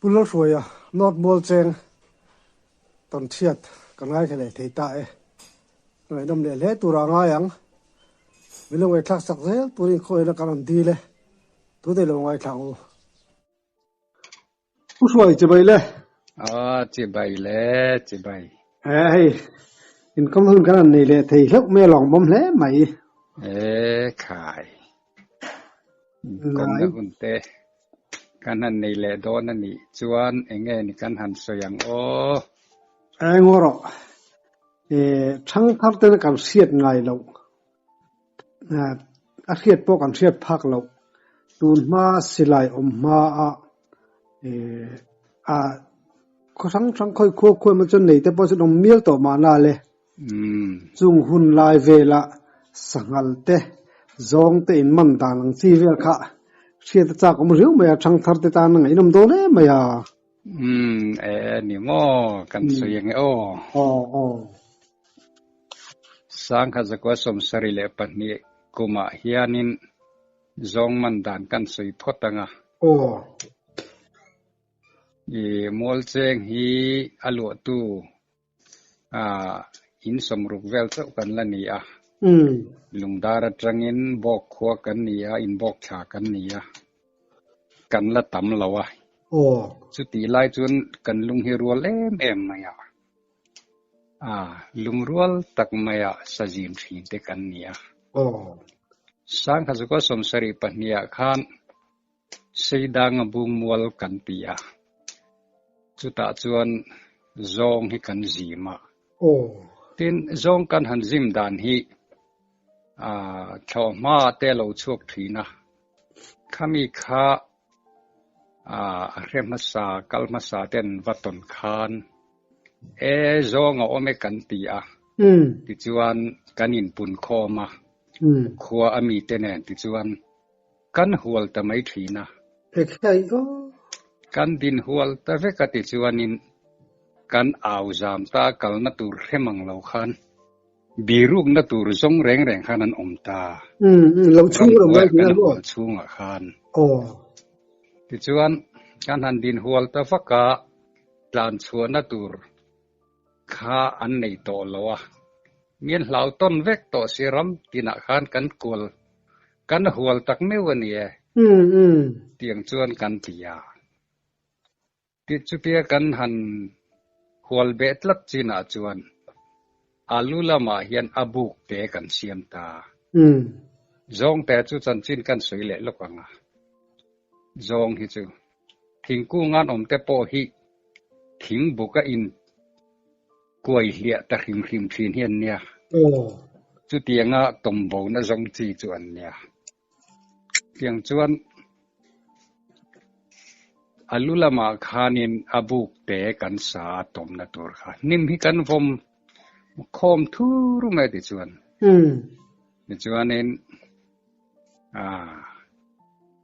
Pu Lalhruaia, North Mualcheng tawnchhiat kan ngaithla leh thei ta e. Ngaihnawm leh hle turah a ngai ang. Min lo ngaihthlak sak zel turin khawihna kan rawn dil e. Tunei lo ngaithla ang u. Pu Hruai chibai le. Aw chibai le chibai. E hei inkawm hun kan han nei leh thei hlauh mai a lawngmawm hle mai. E khai. Inkawmna hun te kan han nei leh dawn a nih chuan enge ni kan han sawi ang aw. Eng aw rawh. E thangthar tena kan hriat ngai loh. A hriat pawh kan hriat phak loh. Tun hma silai awm hma a a khaw hrang hrang khawi khuau khuai emaw chuan nei te pawh chu an awm mial tawh mahna le. Chung hun lai vela sanghal te zawng te in man dan ang chi vel kha hriat a chak awm riau mai a, thangthar te tan a ngaihnawm dawn em mai a. E ni maw kan sawi ang e aw. Aw aw. Sangha zakua 72 kumah hianin zawng man dan kan sawi phawt ang a. Aw. I Mualcheng hi a luahtu in sawmruk vel chauh kan la ni a. Lungdar atangin bawk khua kan ni a, inbawk thla kan ni a. Kan la tam lo a. Chutih lai chuan kan lung hi rual em em mai a. A, lungrual tak maia sazim thin te kan ni a. Sangha zakua 72 ah khan Seidanga bungmual kan ti a, chutah chuan zawng hi kan zim a. Tin, zawng kan han zim dan hi thlawhhma te a lo chhuak thin a, khami kha a hre hmasa, kal hmasa ten va tawn khan e zawng a awm e kan ti a, tichuan kan inpun khawm a, khua a mite nen tichuan Kan hual ta mai thin a. Ekhai aw. Kan din hual ta vek a tichuanin kan au zam ta kalna tur hre mang lo khan birukna tur zawng reng reng khan an awm ta. Lo chhung lo ngai kan hual chhungah khan. Aw. Tichuan kan han din hual ta vak a tlan chhuahna tur kha an nei tawh lo a, mian hlau tawn vek tawh si ram tinah khan kan kual kan hual tak meuh a ni e. Tiang chuan kan ti a. Ti chutia kan han hual beh tlat chinah chuan alu lamah hian a buk te kan siam ta. Zawng te chu chanchin kan sawi leh lawk ang a. Zawng hi chu thingkung an awm te pawh hi thing buk a in kuai hliah ta hrim hrim thin hi an nia. Chutianga tawmbona zawng chi chu an nia. Tiang chuan a lu lamah khanin a buk te kan sa a tawmna tur kha hnim hi kan vawm khawm thur mai tichuan. Tichuanin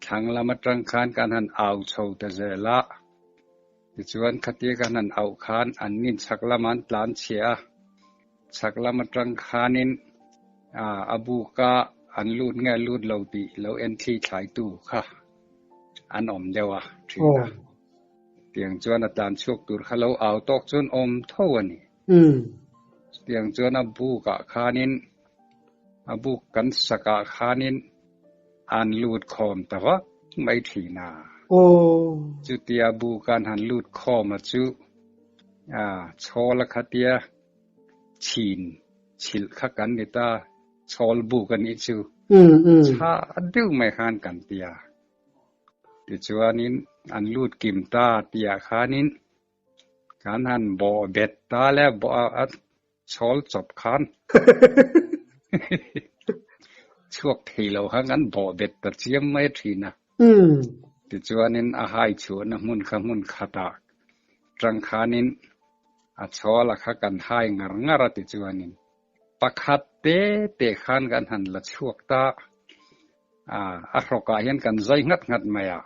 Thlang lam atang khan kan han au chho ta zel a, tichuan khatia kan han auh khan an nin chhak lamah an tlan chhiah a, chhak lam atang khanin a buka an lut nge lut lo tih lo en thli thlaitu kha an awm deuh a thin a, tiang chuan a tlan chhuak tur kha lo au tawk chuan awm tho a ni. Chutiang chuan a bukah khanin A buk kan sakah khanin an lut khawm ta vak mai thin a. Chutia buk an han lut khawm a chu chhawl a khatia chhin chhilh kha kan ni ta, chhawl buk a nih chu chhah deuh mai khan kan ti a. Tichuanin an lut kim ta tihah khanin kan han bawh bet ta le a Chhawl chawp khan chhuak thei lo khan kan bawh bet ta chiam mai thin a. Tichuanin a hai chhuahna hmun kha hmun khatah tang khanin a chhawl a kha kan hai ngar ngar a tichuanin pakhat te te khan kan han la chhuak ta a, a hrawkah hian kan zai nghat nghat mai a.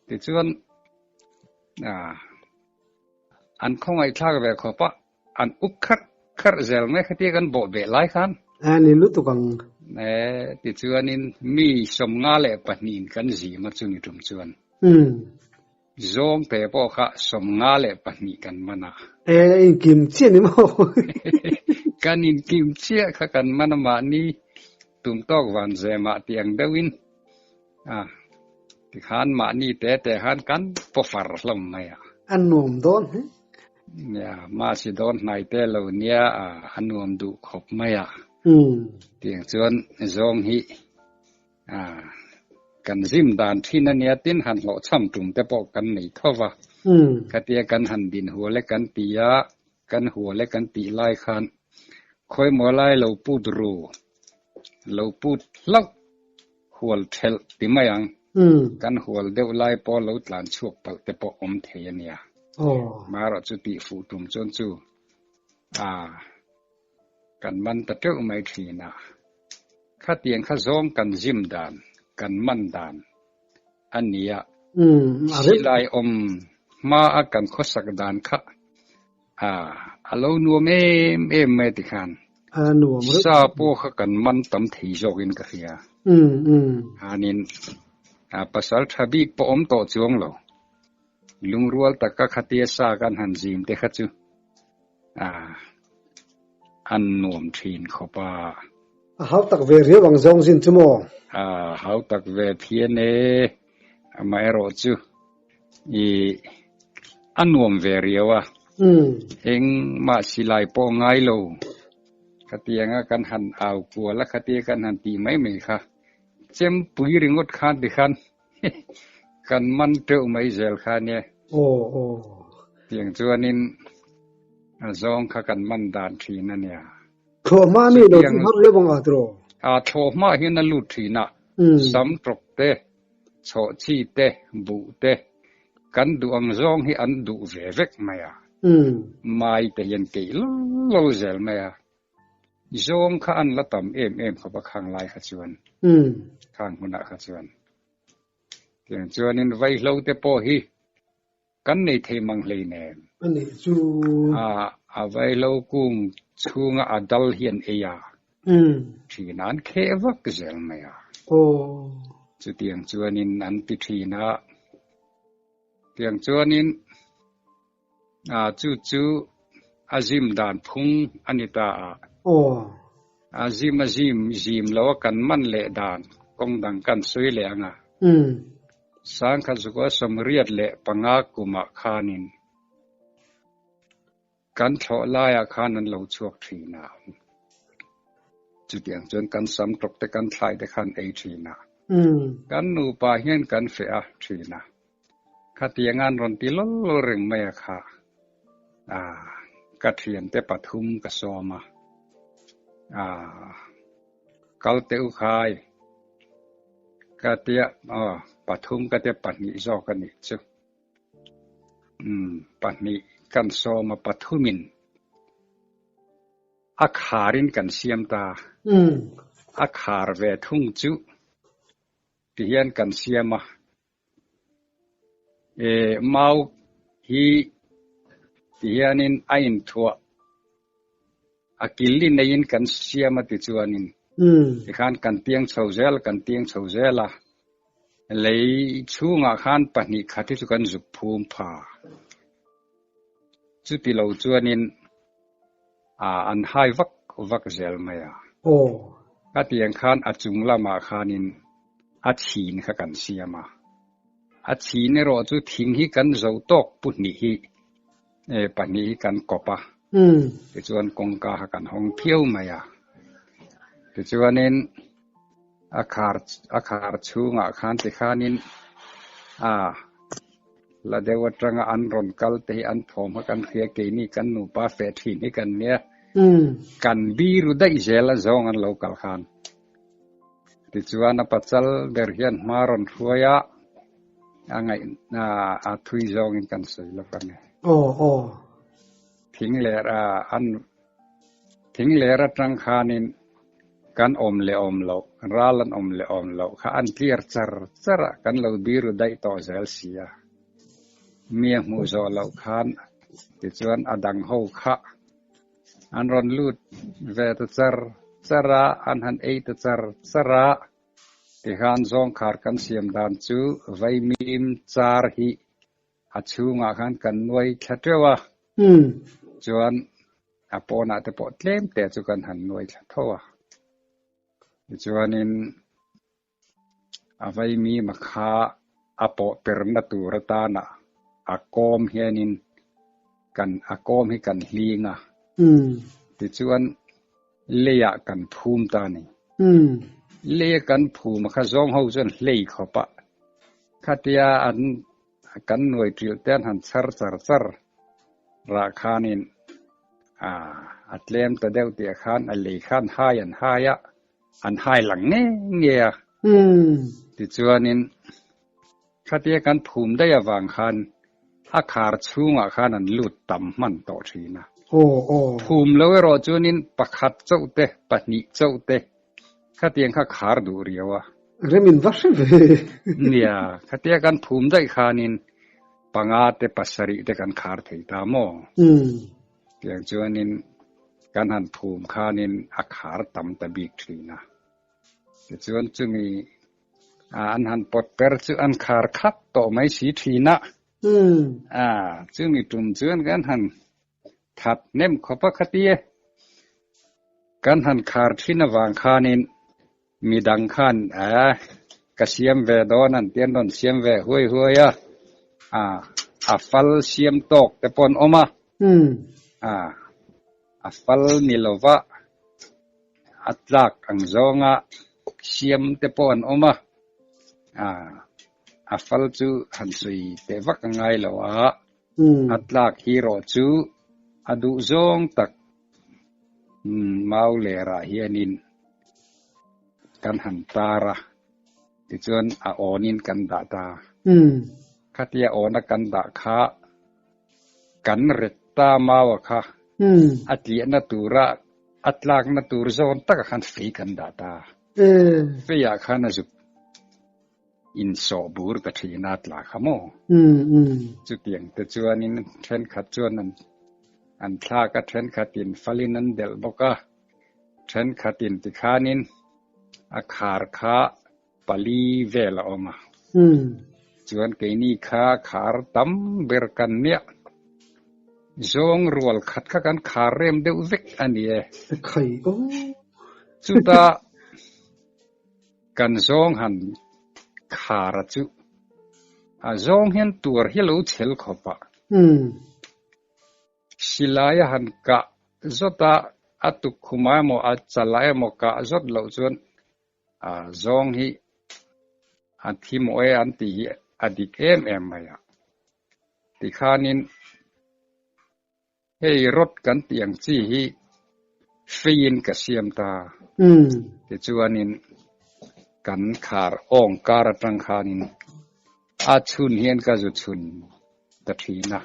Tichuan a. An khawngaihthlak ve khawp a, an up kharh kharh zel mai khatia kan bawh beh lai khan. A ni lutuk ang. E, tichuanin mi 52 in kan zim a chumi tum chuan. Zawngte pawh kha 52 kan man a. E, inkim chiah ni maw? Kan inkim chiah kha kan man a mahni tum tawk van zemah tih ang deuhin a tikhan mahni te te khan kan paw far hlawm mai a. A nuam dawn hle. Nia, mahse dawn hnai te lo nia a nuam duh khawp mai a. Tiang chuan zawng hi A, kan zim dan thin a nia tin han hlawhchham tum te pawh kan nei tho va. Khatia kan han din hual e kan ti a, kan hual e kan tih lai khan khawimaw lai lo put ru, lo put hlauh hual thelh ti mai ang. Kan hual deuh lai pawh lo tlan chhuak palh te pawh awm thei a nia. Marawh chu tih fuh tum chuan chu a. Kan man ta teuh mai thin a. Khatiang kha zawng kan zim dan, kan man dan a nia. Silai awm hma a kan khawsak dan kha a a lo nuam em em mai ti khan. Sa pawh kha kan man tam thei zawkin ka hria. Hanin pasal tha bik pawh awm tawh chuang lo. Lungrual taka khatia sa kan han zim te kha chu A, an nuam thin khawp a. A hau tak ve riau ang zawng zin chu maw? A hau tak ve phian e, amaherawh chu i a nuam ve riau a. Engmah silai pawh ngai lo, khatianga kan han au kual a, khatia kan han tih mai mai kha chempui ringawt khan tikhan Kan man teuh mai zel kha nia. Aw aw. Tiang chuanin a zawng kha kan man dan thin a nia. Thlawhhma mi lo chu har leuh ang a tiraw? A thlawhhma hian a lut thin a, sam tawk te, chhawhchhi te, buh te, kan duh ang zawng hi an duh ve vek mai a. Mai te hian keih lawlh lawlh zel mai a. Zawng kha an la tam em em khawp a khang lai kha chuan, khang hunah kha chuan. Tiang chuanin vaihlo te pawh hi kan nei thei mang hleinem. A nih chu. A, a vaihlo kung chhunga a dal hi an ei a, thin a, an kheh vak zel mai a. Aw. Chutiang chuanin an ti thin a. Tiang chuanin A chu chu a zim dan phung a ni ta a. Aw. A zim a zim zim lo a kan man leh dan kawng dang kan sawi leh ang a. 1985 kumah khanin kan thlawh laiah khan an lo chhuak thin a. Chutiang chuan kan sam tawk te kan thlai te khan ei thin a. Kan nupa hian kan feh a thin a. Khatiang an rawn ti lawl lawl reng mai a kha. Ah, ka thiante pathum ka sawm a. Ah, kal teh u khai. Ka tia, aw, pathum ka tia pahnih zawk a nih chu. Umm, pahnih kan sawm a, pathumin a kharin kan siam ta. A khar ve thung chu tihian kan siam a. E mau hi ti hianin a inthuah a kil li neiin kan siam a ti chuanin tikhan kan tiang chho zel kan tiang chho zel a, lei chhungah khan pahnih khat hi chu kan zuk phum pha. Chuti lo chuanin an hai vak vak zel mai a. Ka tiang khan a chung lamah khanin a chhin kha kan siam a. A chhin erawh chu thing hi kan zo tawk pu hnih hi pahnih hi kan kawp a. Tichuan kawngka kha kan hawng phiau mai a. Tichuanin a khar a khar chhungah khan tikhanin a La deuh atanga an rawn kal te hi an thawm kha kan hria, keini kan nupa feh thin hi kan nia. Kan biru daih zel a zawng an lo kal khan. Tichuan a pachal ber hian hma rawn hruai a, a ngaih a thui zawngin kan sawi lawk a ni. Thing ler a an thing ler atang khanin kan awm leh awm loh, ral an awm leh awm loh kha an clear char char a, kan lo biru daih tawh zel si a. Mi a hmuh zawh loh khan tichuan a dang ho kha an rawn lut ve ta char char a, an han ei ta char char a, tikhan zawngkhar kan siam dan chu vaimim char hi. A chhungah khan kan nuai thla teuh a, chuan a pawnah te pawh tlem te chu kan han nuai thla tho a. Tichuanin a vaimim a kha a pawh perna tur atana a kawm hianin kan a kawm hi kan hling a, tichuan leiah kan phum ta a ni. Leia kan phum a kha zawng ho chuan hlei khawp a, khatia an kan nuai ṭilh te an han chhar char char rah khanin a tlem ta deuh tih ah khan a lei khan hai an hai a, an hai lang nge nge a. Tichuanin khatia kan phum daih avang khan a khar chhungah khan an lut tam hman tawh thin a. Phum lo erawh chuanin pakhat chauh te, pahnih chauh te khatiang kha khar duh riau a. Remin va hre ve. Nia, khatia kan phum daih khanin panga te pasarih te kan khar thei ta maw? Tiang chuanin kan han phum khanin a khar tam ta bik thin a. Tichuan chumi an han pawt per chu an khar khat tawh mai si thin a. Chumi tum chuan kan han that hnem khawp a khatia kan han khar thin avang khanin Midang khan eh ka siam ve dawn an ti an rawn siam ve huai huai a, ah a fal siam tawk te pawh an awm a, ah a fal ni lova a tlak ang zawnga siam te pawh an awm a, ah a fal chu han sawi teh vak a ngai lo a, a tlak hi erawh chu a duh zawng tak Mau lerah hianin kan han tar a, tichuan a awnin kan dah ta. Khatia awna kan dah kha kan ret ta mau a kha a tliahna tura a tlakna tur zawn takah khan fei kan dah ta. Feiah khan a zuk insawh bur ta thin a tla kha maw? Chutiang te chuanin thenkhat chuan an an thlak a, thenkhatin falin an delh bawk a, thenkhatin tikhanin a khar kha pali vel a awm a. Chuan keini kha khar tam ber kan nia. Zawng rual khat kha kan khar rem deuh vek a ni e. Chutah Kan zawng han khar a chu a zawng hian tuar hi lo chhel khawp a. Silai a han kah zawt a, a tukkhum ah emaw a chal ah emaw kah zawt loh chuan a zawng hi a thi mawh e an tih hi a dik em em mai a. Tikhanin Hei rod kan tih ang chi hi feiin ka siam ta. Tichuanin kan khar awng kar atang khanin a chhun hian ka zu chhun ta thin a.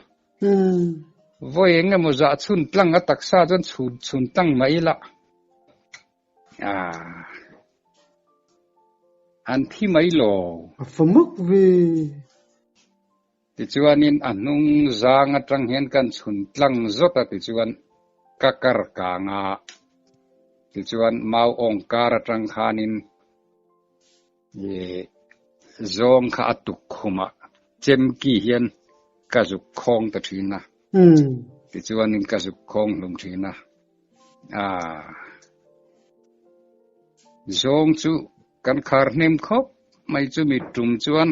Vawi eng emaw zah chhun tlang a taksa chuan chhun chhun tlang mai ila. Ah. An thi mai lo. A fa mak ve. Tichuanin a hnung zang atang hian kan chhun tlang zawt a tichuan ka kar kang a, tichuan mau awng kar atang khanin ih zawng kha a tuk khumah chemki hian ka zuk khawng ta thin a, tichuanin ka zuk khawng hlum thin a, ah zawng chu kan khar hnem khawp mai chumi tum chuan.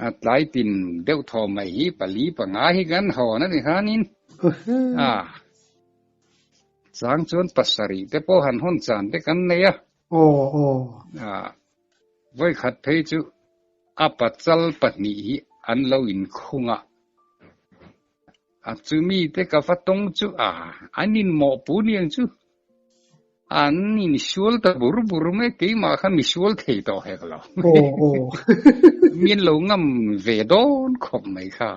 A tlai tin deuh thaw mai hi pali panga hi kan hawn a ni khanin a chang chuan pasarih te pawh han hawn chan te kan nei a. A vawikhat phei chu a pachal pahnih hi an lo inkhung a, a chumi te ka va tawng chu a an inmawhpu niang chu. An insual ta bur bur mai, keimah kha misual thei tawh hek lo. Min lo ngam ve dawn khawp mai kha.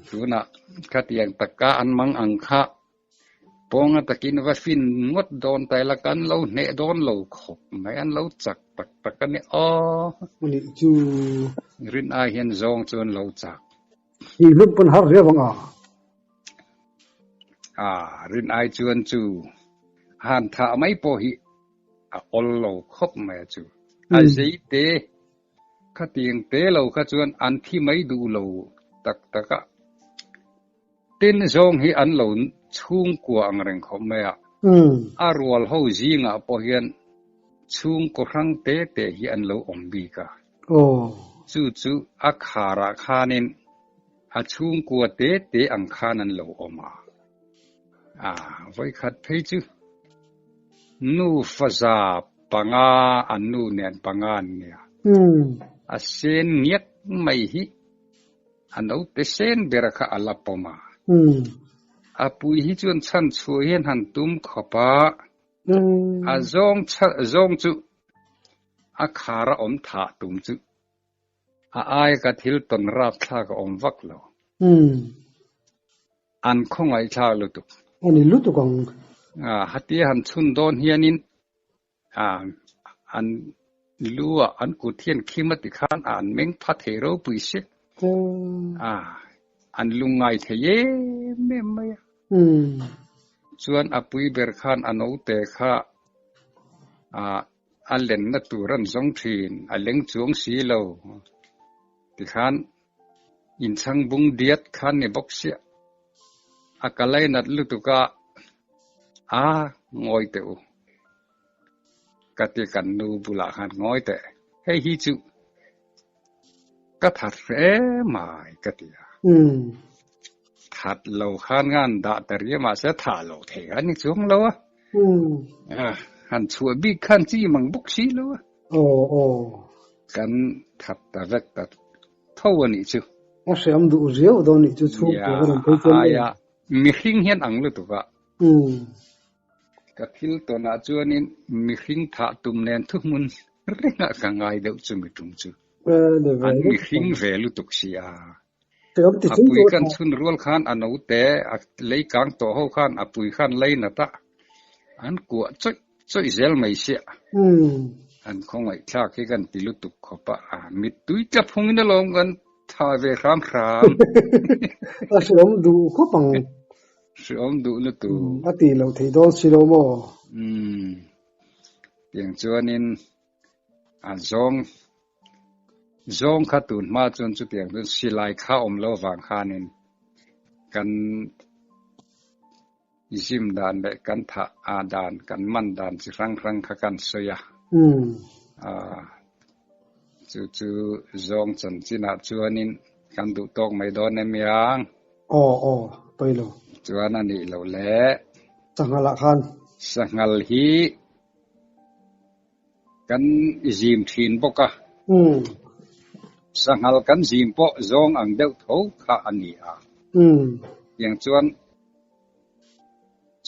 Tunah khatiang taka an mang ang kha pawnga takin va fin ngawt dawn ta ila kan lo hneh dawn lo khawp mai, an lo chak tak tak a ni aw. Rin ai hian zawng chu an lo chak. Hlum pawn har riau ang a. Ah, rin ai chuan chu han thah mai pawh hi a awl lo khawp mai a chu. A zei te, khatiang te lo kha chuan an thi mai duh lo. Tak tak a. Tin zawng hi an lo chhungkua ang reng khawp mai a. A rual ho zingah pawh hian chhungkaw hrang te te hi an lo awm bik a. Chu chu a kharah khanin a chhungkua te te ang khan an lo awm a. A vawikhat phei chu nu faza panga an nu nen panga an nia. A sen ngiak mai hi a naute sen ber kha a la pawm a. A pui hi chuan chhan chhuah hian han tum khawp a, a zawng zawng chu a khar a awm thah tum chu A aia ka thil tawn rapthlak a awm vak lo. An khawngaihthlak lutuk. A ni lutuk ang. A, hatia han chhun dawn hianin a, an lu ah an kut hian khim a ti khan a an meng pha thei ropui si. A, an lungngai thei em em mai a. Chuan a pui ber khan a naute kha a, A lenna tur an zawng thin, a leng chuang si lo. Tikhan inchhang bung diat khan ni bawk siah. A ka lainat lutuk a, A, ngawi teh u. Ka ti kan nu bulah khan ngawi teh. Hei hi chu ka that hle mai ka ti a. That lo khan ngan dah ta ria mahse thah lo thei a ni chuang lo a. Han chhuah bik khan chi mang bawk si lo a. Kan that ta vek ta tho a nih chu. A hreawm duh riau dawn nih chu chhung tur a rawn phei chuan. Aia mihring hian ang lutuk a. Ka thil tawnah chuanin mihring thah tum nen thuhmun rengah ka ngai deuh chumi tum chu. An mihring ve lutuk si a. A pui kan chhun rual khan a naute a lei kang tawh ho khan a pui khan lei nat a, an kuah chawih chawih zel mai sia. An khawngaihthlak hi kan ti lutuk khawp a, mittui tla phungin alawm kan tha ve hram hram. A hreawm duh khawp ang. Hreawm duh lutuk. A tih loh theih dawn si lo maw? Umm. Tiang chuanin a zawng zawng kha tun hma chuan chutiang chuan silai kha awm lo avang khanin kan zim dan leh kan thah a dan kan man dan chi hrang hrang kha kan sawi a. Aaa chu chu zawng chanchinah chuanin kan duh tawk mai dawn em yang. Aw aw pawi lo. Chuan a nih loh le. Sanghal ah khan. Sanghal hi kan zim thin bawk a. Sanghal kan zim pawh zawng ang deuh tho kha a ni a. Tiang chuan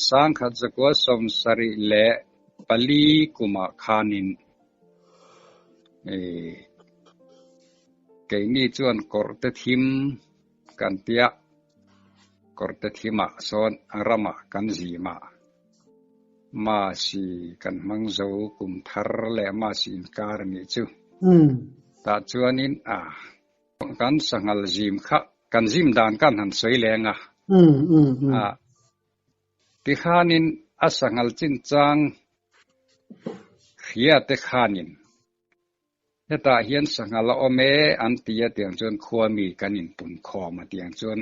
sangkhat zakua 74 kumah khanin keini chuan kawrhte thim Kan tia kawrte thimah sawn ramah kan zimah Masi kan hmang zo kum thar leh Masi inkar a nih chu. Tah chuanin a kan sanghal zim kha kan zim dan kan han sawi leng a. A tikhanin a sanghal chinchang hria te khanin Hetah hian sanghal a awm e an ti a tiang chuan khuami kan inpun khawm a tiang chuan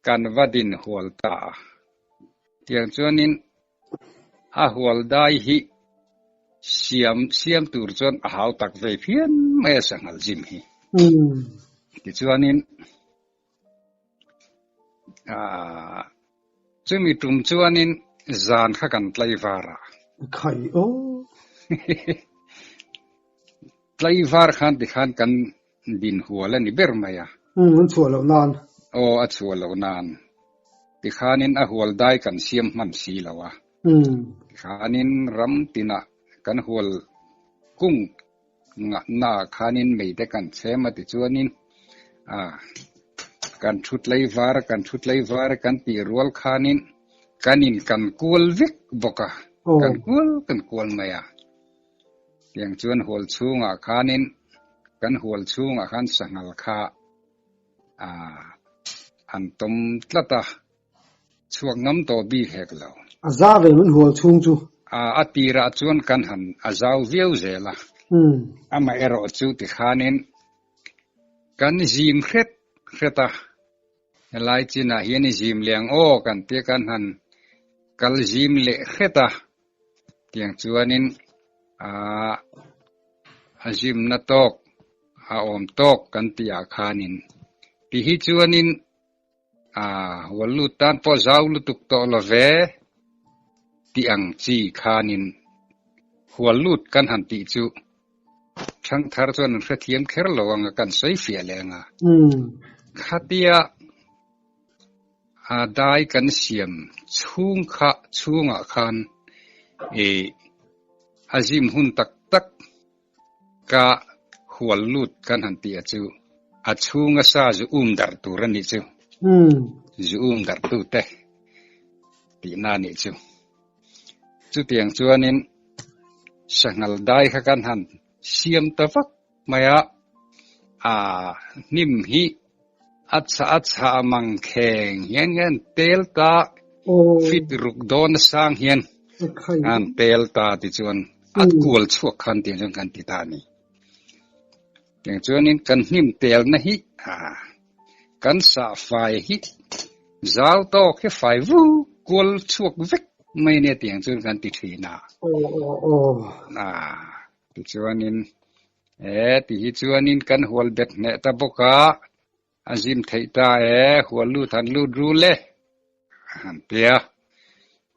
kan va din hual ta a. Tiang chuanin a hual dai hi siam siam tur chuan a hau tak vei phian mai a sanghal zim hi. Tichuanin aah chumi tum chuanin zan kha kan tlaivar a. Khai aw. Tlaivar khan tikhan kan din hual a ni ber mai a. Umm an chhuah loh nan. Aw a chhuah loh nan. Tikhanin a hual dai kan siam hman si lo a. Tikhanin ram tinah kan hual kung Ngahna khanin meite kan chhem a tichuanin ah kan thu tlaivar a kan thu tlaivar a kan tih rual khanin kan in kan kual vek bawk a kan kual kan kual mai a tiang chuan hual chhungah khanin kan hual chhungah khan sanghal kha ah an tawm tlat a. Chhuak ngam tawh bik hek lo. A za ve min hual chhung chu. A a tirah chuan kan han a zau viau zel a. Amaherawh chu tikhanin kan zim hret hret a, helai chinah hian i zim leh ang aw kan tia kan han kal zim leh hret a, tiang chuanin aah a zimna tawk a awm tawk kan tih ah khanin ti hi chuanin aah hual lut tan pawh zau lutuk tawh lo ve tih ang chi khanin hual lut kan han tih chu Thangthar chuan an hrethiam kher lo ang a, kan sawi fiah leh ang a. Khatia a dai kan siam chhung kha chhungah khan ih a zim hun tak tak ka hual lut kan han tih a chu a chhunga sa zu um darh tur a nih chu. Zu um darh tute tihna a nih chu. Chutiang chuanin sanghal dai kha kan han siam ta vak mai a, aa hnim hi a chhah a chhah mang kheng hian hian tel ta fit ruk dawn a sang hian an tel ta tichuan a kual chhuak khan tiang chuan kan ti ta a ni. Tiang chuanin kan hnim telna hi aa kan sah fai hi zau tawk hi fai vu kual chhuak vek mai nia tiang chuan kan ti thin a. Aa tichuanin e ti hi chuanin kan hual bet hneh ta bawk a, a zim theih ta e hual lut han lut rul e a han ti a.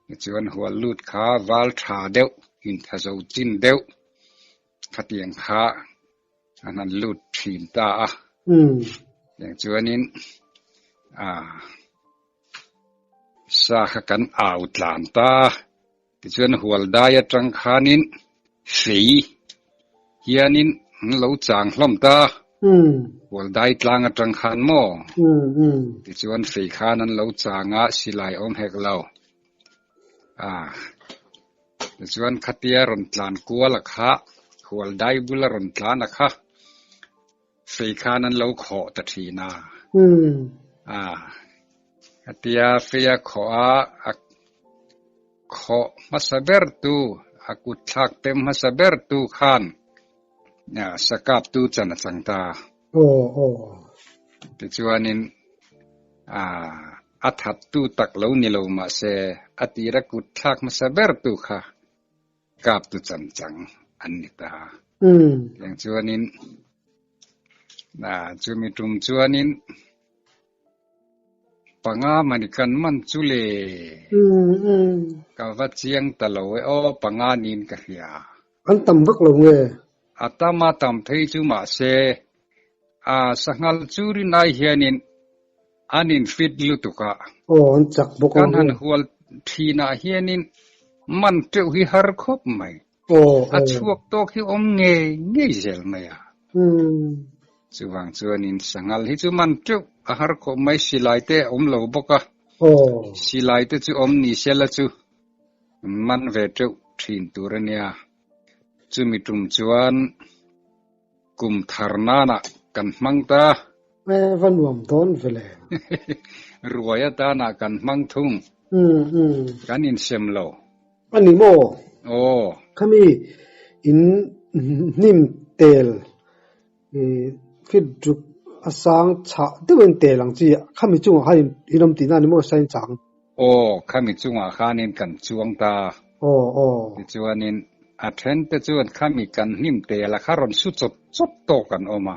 Tichuan hual lut kha val tha deuh inthazo chin deuh Khatiang kha an han lut thin ta a. Tiang chuanin ah sa kha kan au tlan ta a. Tichuan hual dai atang khanin fei hianin an lo chang hlawm ta a. Hual dai tlang atang khan maw? Tichuan fei khan an lo chang a, silai awm hek lo. Ah. Tichuan khatia rawn tlan kual a kha, hual dai bula rawn tlan a kha, fei khan an lo khawh ta thin a. Ah, khatia fei a khawh a, a khawh hmasa ber tu, a kut thlak pem hmasa ber tu khan sa kap tu chan a chang ta. Tichuanin, ah, A that tu tak lo ni lo mahse a tira kut thlak hmasa ber tu kha kap tu chan chang an ni ta. Tiang chuanin chumi tum chuanin panga mani kan man chu le ka va chiang ta lo e aw panga niin ka hria. An tam vak lo nge? A tam a tam phei chu mahse a sanghal chu rinai hianin An in fit lutuk a. Aw an chak bawk ang. Kan han hual thin ah hianin man teuh hi har khawp mai. Aw A chhuak tawk hi awm ngei ngei zel mai a. Chuvang chuanin sanghal hi chu man teuh a har khawp mai silai te a awm lo bawk a. Aw. Silai te chu awm ni sela chu man ve teuh thin tur a nia. Chumi tum chuan. Kum thar nanah kan hmang ta. E va nuam dawn ve le. Ruai atanah kan hmang thung. Kan insem lo. A ni maw? Aw. Khami in hnim tel fit ruk a sang chhah deuhin tel ang chi khami chungah khan in awm tihna a ni maw sain chang? Aw, khami chungah khanin kan chuang ta. Aw, aw. Tichuanin a thente chuan khami kan hnim tel a kha rawn su chawt chawt tawk an awm a.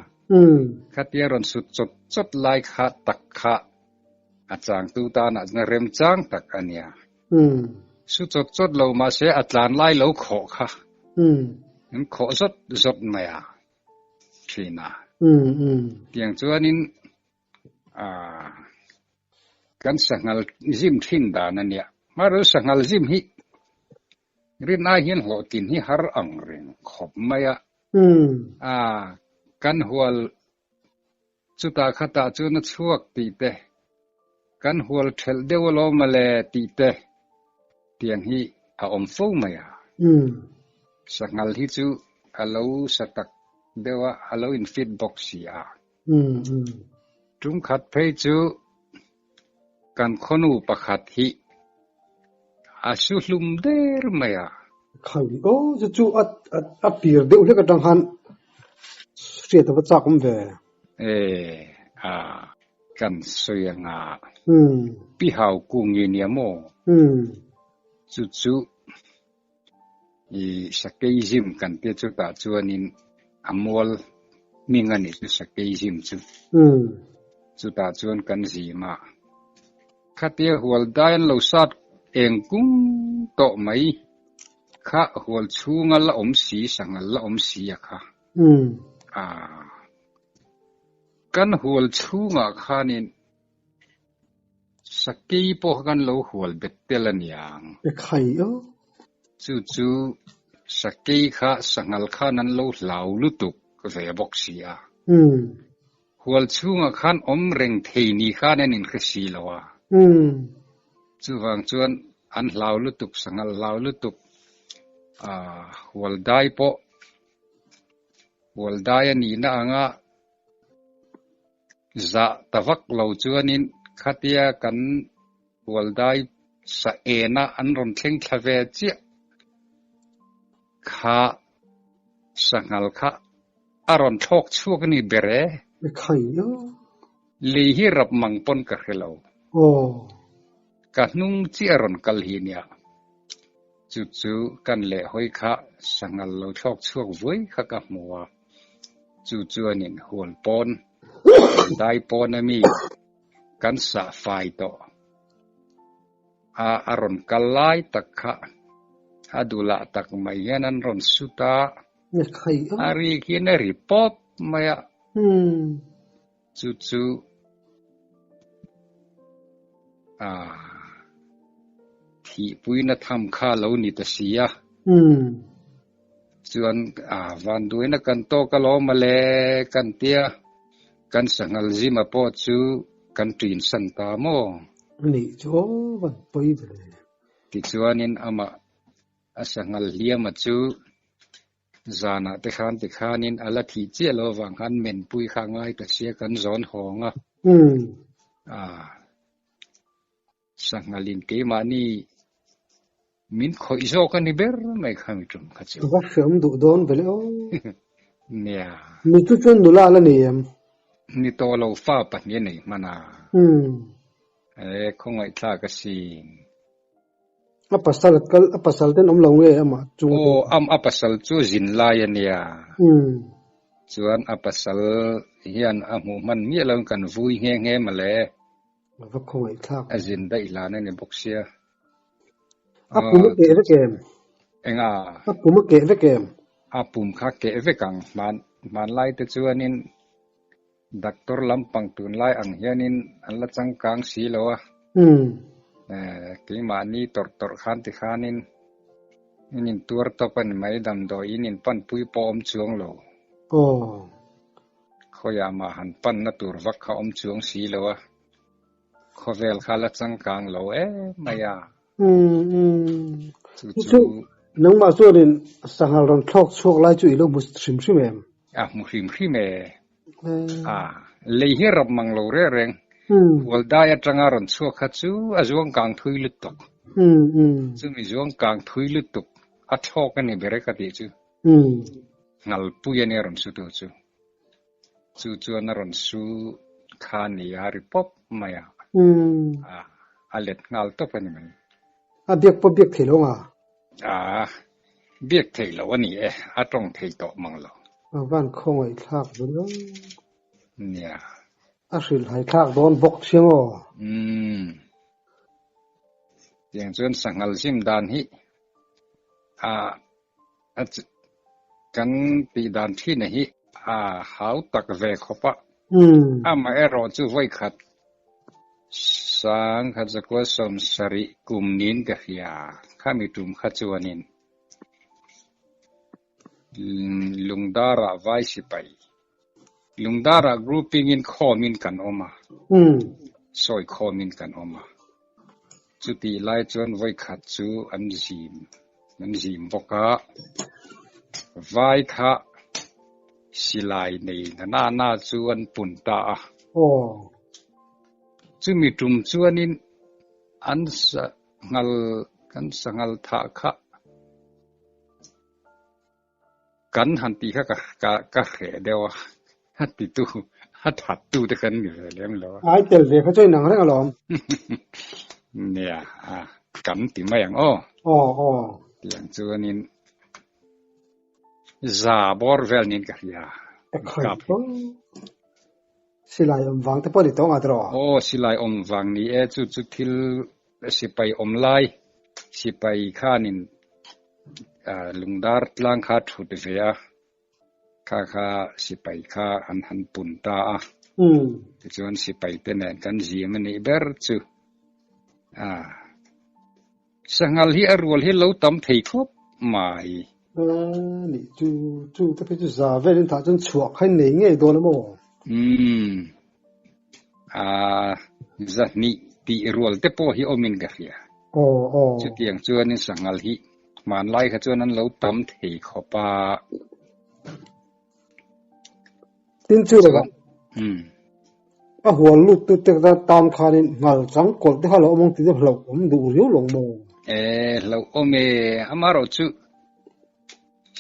Khatia rawn su chawt chawt lai kha tak kha a changtu tanah chuan remchang tak a nia. Su chawt chawt lo mahse a tlan lai lo khawh kha an khawh zawt zawt mai a thin a. Tiang chuanin Aaa kan sanghal zim thin dan a nia. Hmarul sanghal zim hi rin ai hian hlawhtlin hi har ang reng khawp mai a. Aaa kan hual chutah khatah chuan a chhuak tih te, kan hual thelh deuh alawm mawle tih te tiang hi a awm fo mai a. Sanghal hi chu a lo sa tak deuh a, a lo in fit bawk si a. Tumkhat phei chu kan khawnu pakhat hi a su hlum der mai a. Khai aw chu chu a a pir deuh hlek atang khan hriat a va chak awm ve. E a. Kan sawi anga Pi Hau Kungi nia maw? Chu chu i Sakeizim kan tia chutah chuanin a mual hming a nih chu Sakeizim chu. Chutah chuan kan zim a. Khatia hual dai an lo sat eng kung tawh mai kha hual chhunga la awm si sanghal la awm si a kha. Aa. Kan hual chhungah khanin sakei pawh kha kan lo hual bet tel a niang. Ekhai aw. Chu chu sakei kha sanghal khan an lo hlau lutuk ve bawk si a. Hual chhungah khan awm reng thei ni khan an inhre si lo a. Chuvang chuan an hlau lutuk, sanghal hlau lutuk, hual dai pawh hual dai a nihna anga Zah ta vak lo chuanin khatia kan hualdai sa ena an rawn thleng thla ve chiah kha sanghal kha a rawn thlawk chhuak a ni ber e. Lei hi rap mang pawn ka hre lo. Ka hnung chiah a rawn kal hi nia. Chu chu kan leh hawi kha sanghal lo thlawk chhuak vuai kha ka hmu a. Chu chuanin hual pawn, hual dai pawn a mi kan sah fai tawh a, a rawn kal lai tak kha a duhlah tak mai hian an rawn sut a, a rik hian a ri pawp mai a. Chu chu thihpuina tham kha lo ni ta si a. Chuan vanduaina kan tawk alawm a le kan tia, kan sanghal zima pawh chu kan ṭin san ta maw? Anih chu aw van pawi ve le. Tichuanin amah a sanghal hliama chu Zanah te khan ti khanin a la thih chiah lo avang khan menpui kha a ngai ta sia kan zawn hawng a. Aaa Sanghalin keimahni min khawih zawk a ni ber mai kha mi tum kha chu. Va hreawm duh dawn ve le aw. Nia. Mi chu chuan nula a la nei em? Ni tawh lo fa pahnih a nei hman a. E khawngaihthlak asin. A pasal a kal, a pasal ten awm lo nge amah chung a Aw, am a pasal chu zin lai a nia. Chuan a pasal hian a hmuh hman miah lo in kan vui nghe nghe mawle. A va khawngaih thlak. A zin daih hlan a ni bawk sia. A pum a keh vek em? Enga? A pum a keh vek em? A pum kha keh vek ang. Hman, hmanlai te chuanin Doctor lampang tunlai ang hianin an la changkang si lo a, keimahni tawrh tawrh khan ti khanin in intuar tawp a ni mai, damdawiin in panpui pawh awm chuang lo. Khawiah mah han panna tur vak kha awm chuang si lo a, khawvel kha la changkang lo em mai a. Chu chu. Nangmah chuanin sanghal rawn thlawk chhuak lai chu i lo hmu hrim hrim em? A hmu hrim hrim e. A, lei hi rap mang lo reng reng. Hual dai atanga rawn chhuak kha chu a zuang kang thui lutuk. Chumi zuang kang thui lutuk a thlawk a ni ber e ka tih chu. Ngalpui a nia rawn su tu chu. Chu chuan a rawn su kha a ni a ri pawp mai a. A, a let nghal tawp a ni mai. A biak pawh biak thei lo nga? A, biak theih loh a ni e, a tawng thei tawh mang lo. A van khawngaih thlak ve lo. Nia. A hrilhhai thlak dawn bawk chiang aw. Umm. Tiang chuan sanghal zim dan hi a a kan tih dan thin a hi a hau tak ve khawp a. Amaherawh chu vawikhat Sangkhat zakua 70 kum niin ka hria, khami tum kha chuanin Lungdarah vai sipai, Lungdarah grouping in khawmin kan awm a, sawi khawmin kan awm a, chutih lai chuan vawikhat chu an zim, an zim bawk a, vai kha Silai nei na na na chu an pun ta a. Chumi tum chuanin an sanghal kan sanghal thah kha kan han tih kha ka ka hreh deuh a, a titu A that tu te kan ni ve lem lo a. Ai tel ve kha chu a inang reng alawm. Nia, a kan ti mai ang aw. Aw, aw. Tiang chuanin za bawr vel niin ka hria. Ka khawi fo. Silai awm vang te pawh a ni tawh nga tiraw? Aw, silai awm vang ni e, chu chu thil sipai awm lai, sipai khanin lungdar tlang kha thut ve a. Kha kha sipai kha an han pun ta a, tichuan sipai te nen kan zim a nih ber chu. A, sanghal hi a rual hi lo tam thei khawp mai. A nih chu, chu te phei chu za velin tah chuan chhuah kha in nei ngei dawn a maw? Umm, a, zahnih tih rual te pawh hi awmin ka hria. Aw, aw. Chutiang chuanin sanghal hi Hmanlai kha chuan an lo tam thei khawp a. Tin chu leh a hual lut tu te kha tan khanin nghal chang kawlh te kha lo awm ang tih chu hlauh awm duh riau lo maw? E, hlauh awm e. Amaherawh chu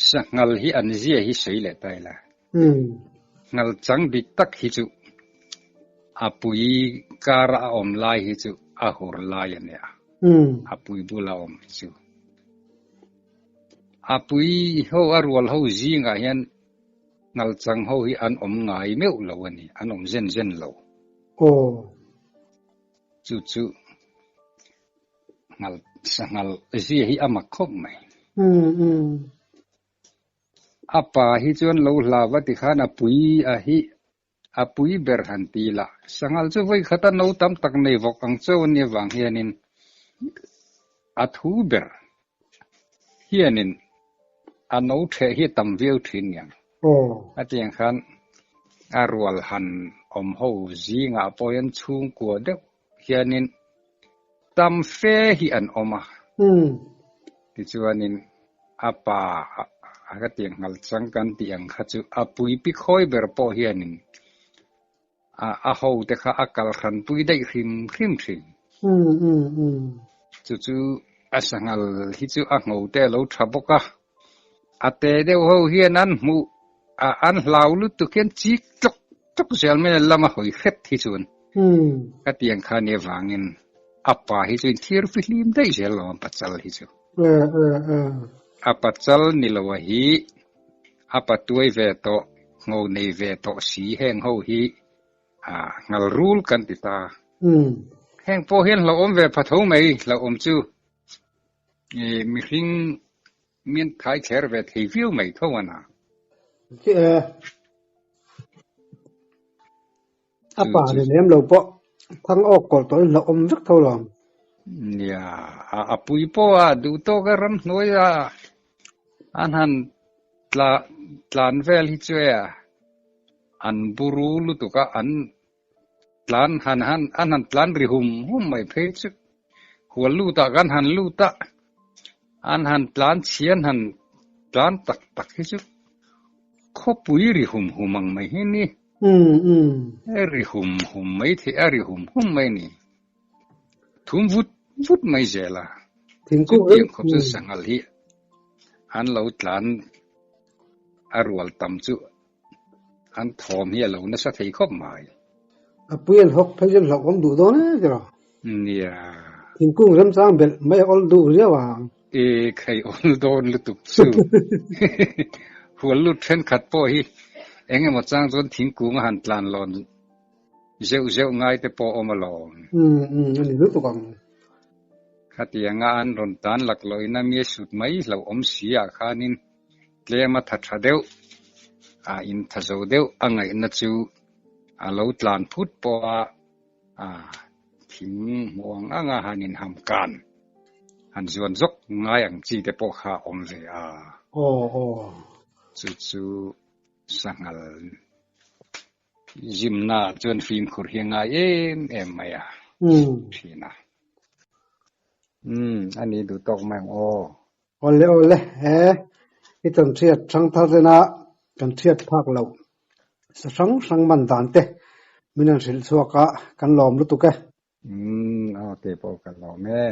sanghal hi an zia hi sawi leh ta ila. Nghal chang dik tak hi chu a pui kara a awm lai hi chu a hur lai a nia. A pui bula awm hi chu. A pui ho a rual ho zingah hian nghal chang ho hi an awm ngai meuh lo a ni, an awm zen zen lo. Chu chu nghal sanghal zia hi a mak khawp mai. A pa hi chuan lo hlau a ti khan a pui a hi a pui ber han ti la. Sanghal chu vawi khata no tam tak nei vawk ang chauh a nih avang hianin a thu ber hianin a no theh hi a tam viau thin niang. A tiang khan a rual han awm ho zingah pawh hian chhungkua deuh hianin tam fe hi an awm a. Tichuanin a pa a ka tiang nghal chang kan tih ang kha chu a pui pi khawi ber pawh hianin a a ho te kha a kal hran pui daih hrim hrim thin. Chu chu a sanghal hi chu a ngho te a lo tha bawk a, a te deuh ho hian an hmuh a an hlau lutuk hian chik tlawk tlawk zel mai a lama hawi hret hi chuan ka tiang kha nia vangin a pa hi chu inthiar fihlim daih zel lo a pachal hi chu. A pachal ni lo a hi a patuai ve tawh ngho nei ve tawh si heng ho hi a ngal rul kan ti ta. Heng pawh hian hlauhawm ve pha tho mai hlauhawm chu mihring Min thai kher ve thei viau mai tho a na. Chi e. A pa ni lem lo pawh thang awk kawlh tawh in hlauhawm vek tho lo. Nia, a pui pawh a duh tawk a ramhnuai a an han tla tlan vel hi chu e a an buru lutuk a an tlan han han an han tlan ri hum hum mai phei chu hual lut ah kan han lut a an han tlan chhian han tlan tak tak hi chu khawpui ri hum hum ang mai hi ni ri hum hum mai thei a ri hum hum mai ni thum vut vut mai zel a chutiang khawp chu sanghal hi an lo tlan a rual tam chu An thawm hi a lo nasa thei khawp mai. A pui an hawk phei chuan hlauhawm duh dawn e tiraw? Nia. Thingkung remchang belh mai a awl duh riau ang. E khai awl dawn lutuk chu. Hual lut thenkhat pawh hi eng emaw chang chuan thingkung a han tlan lawn zeuh zeuh ngai te pawh awm alawm. Umm umm a ni lutuk ang. Khatianga an rawn tan laklawh in a mi a sut mai hlauhawm si ah khanin Tlem a tha tha deuh, a in tha zo deuh a ngaihna chu a lo tlan phut pawh a, a thing hmuh ang ang a han inham kan han zuan zawk ngai ang chi te pawh kha a awm ve a. Aw aw. Chu chu sanghal zimna ah chuan fimkhur hi a ngai em em mai a thin a. Umm a ni duh tawk mai ang aw. Awle awle he i kan thiat hrang thar tena kan thiat phak loh sa hrang hrang man dan te min han hrilh chhuak a kan lawm lutuk e. Umm aw kei pawh ka lawm e.